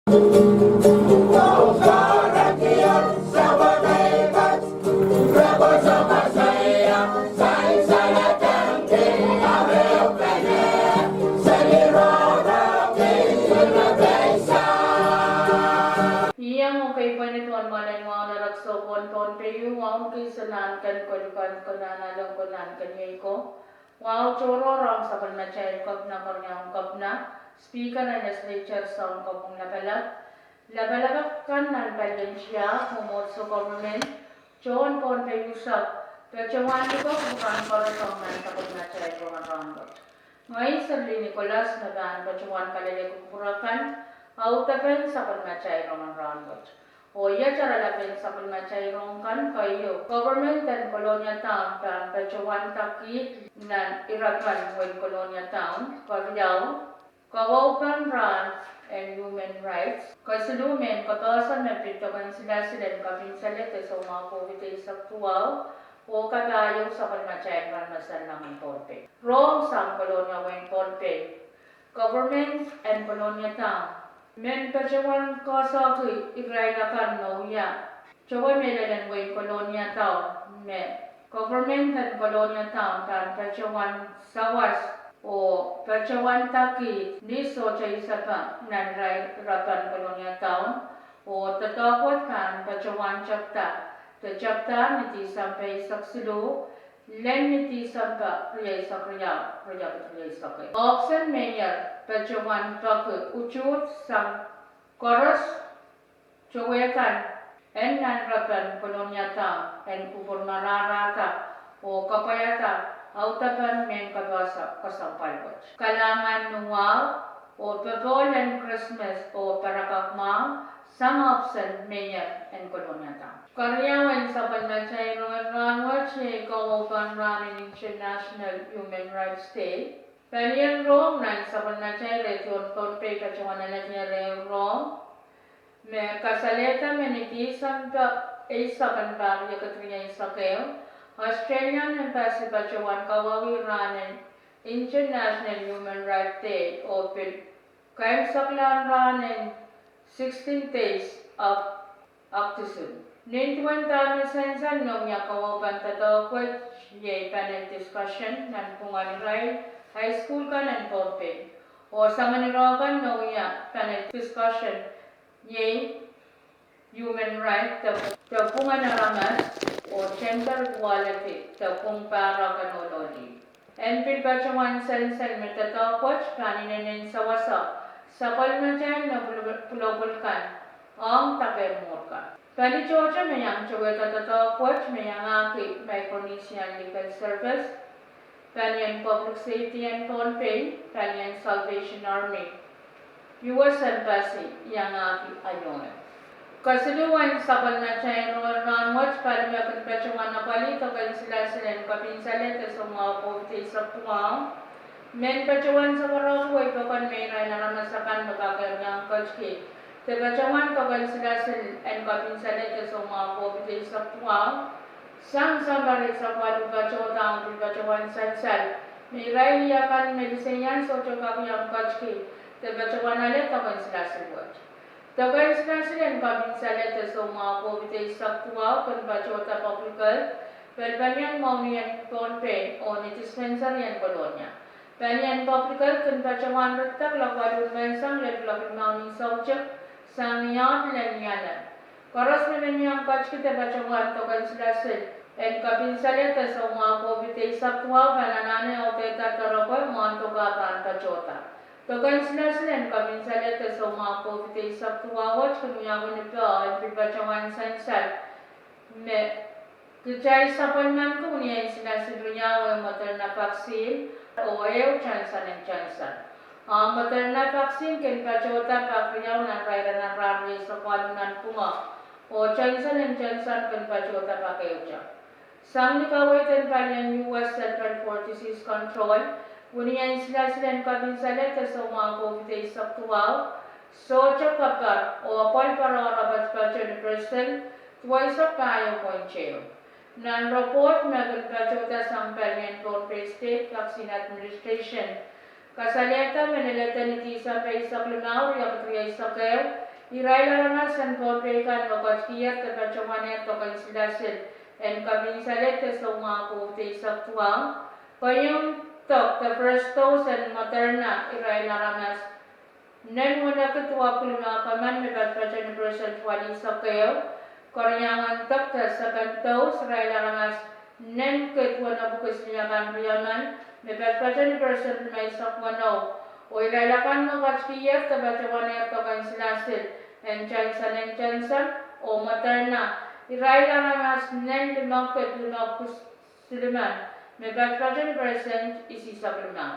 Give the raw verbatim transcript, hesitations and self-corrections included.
Iang ekei pwene duwen mwoalen wahu nan erekiso pohn Pohnpei, wahu kis nan ken kolukan konana longkonana ken iei ko. Wahu tohrohr ong sapwellimatail Kepina, Keriaun Kepina, Speaker en Legislature, Sounkopwung Lapalap, lapalap kan nan palien tiahk, mwomwohdiso, government, tohn Pohnpei unsek, patohwan luke kupwuramwail koaros ong nan sapwellimatail rongen rahnwet. Ngehi Serlin Nicholas me pahn patohwan kaleleki kupwur akan, audepen sapwellimatail rongen rahnwet. Oh iet oaralapen sapwellimatail rong kan, keieu, government en Kolonia Town pahn patohwan takihd nan irapen wehin Kolonia Town. Keriau, kawahu pahn rahn en human rights. Kesiluh, mehn kapehse me pid doken silasil en kapinsalehde soumwahu COVID eisek duwau, oh kapahieu sapwellimatail pahn masanlang en Pohnpei. Rong sang Kolonia, wehin Pohnpei. Government en Kolonia Town men patohwan koasoakoahi irail akan me wia towe mehlel en wehin Kolonia Town me government en Kolonia Town pahn patohwan sawas oh patohwan takihd ni sohte isepe nan irail irapen Kolonia Town, oh doadoahk wet pahn patohwan tepda, de tepda ni Tisempe eisek siluh, lel ni Tisempe rieisek riau, riekid rieisek ehu. Ohpis en meir patohwan peki utuht sang koaros towe kan en nan irapen Kolonia Town en kupwur marahrahda oh kapwaiada audepen mehn kapehse kesempwal wet. Kalahngan ni wahu oh popohl en Krismas oh parakapw mwahu sang ohpis en meir en Kolonia Town. Keriau en sapwellimatail rongen rahnwet iei kawahu pahn rahn en International Human Rights Day. Palien rong nan sapwellimatail redion Pohnpei patohwan alehdi ehu rong me kasalehda me ni Tisempe eisek en pahr riekid rieisek ehu, Australian Embassy patohwan kawauwih rahn en International Human Rights Day oh pil keimwseklahn rahn en sixteen days of activism. Nin duwen dahme sansal me wia kawahu pahn doadoahk wet iei panel discussion nanpwungen irail high school kan en Pohnpei. Oh sang irail kan me wia panel discussion iei human right, de pwungen aramas, oh gender equality, de pwung pahrek en ohl oh lih. En pil patohwan sansal me doadoahk wet pahn inenen sewese sapwellimatail me pwulopwul kan ong dake mwuhr kan. Pali tohto me iang towehda doadoahk wet me iangahki Micronesian Legal Service, palien Public Safety en Pohnpei, palien Salvation Army, U S Embassy iangahki aio. Kesiluhwen sapwellimatail rongen rahnwet, pali me kin patohwan apwalih doken silasil en kapinsalehde soumwahu COVID eisek duwau, men patohwan sakarada wei pokon me irail aramas akan me kak iang ketki, de patohwan doken silasil en kapinsalehde soumwahu COVID eisek duwau sang sounpar eisek waluh patohda, ahpw pil patohwan sansal me irail akan me liseian sohte kak iang ketki, de patohwan ale doken silasil wet. Doken silasil en kapinsalehde soumwahu COVID eisek duwau kin patohda Public Health, pali palien Mwohnien Pohnpei oh ni dispensary en Kolonia. Palien Public Health kin patohwan ritidek kuloak waluh menseng lel kuloak limau ni soutik sang ni aht lel ni alem. Koaros me men iang ketki de patohwan doken silasil en kapinsalehde soumwahu COVID eisek duwau pahn anahne audehda doaropwe, mwahndoka pahn patohda. Doken silasil en kapinsalehde soumwahu COVID eisek duwau wet kin wiawi ni peh, en pil patohwan sansal me kitail sapwellimaniki wini en silasil riau, ehu Moderna vaccine oh ehu Johnson and Johnson. Ahpw Moderna vaccine kin patohda pak riau nan irair en rahn rieisek waluh nanpwungara, oh Johnson and Johnson kin patohda pak ehute. Sang ni kaweid en palien U S Centers for Disease Control, wini en silasil en kapinsalehde soumwahu COVID eisek duwau sohte kapar oh apwal patohdo patopato ni percent duweisek pahieu point ehu. Nan report me kin patohda sang palien Pohnpei State Vaccine Administration, Kasalehda me leledo ni Tisempe eisek limau, riekid rieisek ehu, irail aramas en Pohnpei kan me ketikihier de patohwanehr doken silasil en kepin salehda soumwahu COVID eisek duwau, kohieng dok de first dose en Moderna irail aramas nen wenekid duwepwiki limau kaman me patopato ni percent waleisek ehu, keriaun dok de second dose irail aramas nen kid wenepwiki silihakan riemen me patopato ni percent limeisek weneu, oh irail akan me ketikihier de patohwanehr doken silasil en Johnson and Johnson oh Moderna irail aramas nen limekid limepwiki silimen me patopato ni percent isihsek limau.